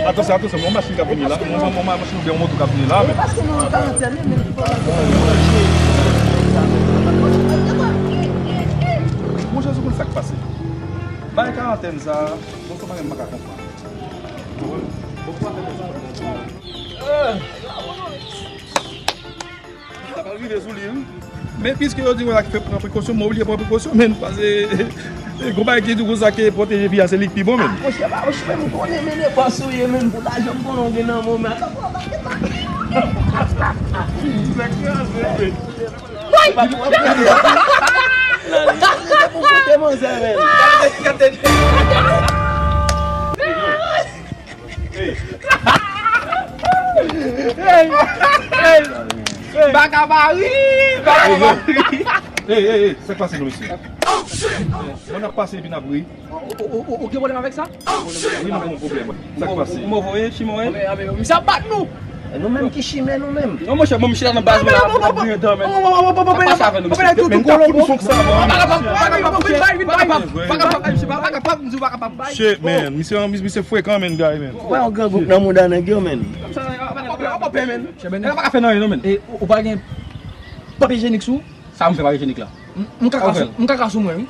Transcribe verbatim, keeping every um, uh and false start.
Atansyon, atansyon, yon machin k ap vini la. Yon machin oubyen yon moto k ap vini la, men. Monchè, ou konn sa k pase? Bay karantèn sa, bon, se pa menm m pa ka konprann. Sa pral rive sou li, wi. Men piske yo di w la ki fè pran prekosyon, mwen oblije pran prekosyon, men, paske, e, gon bagay ki di konsa ke pwoteje vi a, se li k pi bon, men. Monchè, pa, monchè, men m konnen, men, e pa sou ye, men, pou lajan m konnen w gen nan men w, men, atò, papa, papa. Sa kraze, men. Woy! Pou kote manzè, men. Hey! Hey! Hey! Bagabari! Bagabari! Hey, hey, hey, sa k pase nou, mesye? Mwen ap pase epi n ap ri. Ou, ou, ou, ou gen pwoblèm avèk sa? Wi, nou gen yon pwoblèm. Sa k pase? Ou move, chimè, wi. Misye ap bat nou! E nou menm ki chimè, nou menm. Non, monchè, bon, misye la nan baz mwen la, ap griyen dan, men. Sa pase avè nou, mesye. Men nou ta fout sou sa, bon. Shit, man. Misye, misye frekan, men, guy, men. Ou pa yon gran gwoup nan mouda nèg yo, men. Chè, men, pa ka fè nan anyen, non, men. E ou, ou pa gen papye ijenik sou? Sa m fè papye ijenik la? M, m kaka sou, m kaka sou mwen, wi.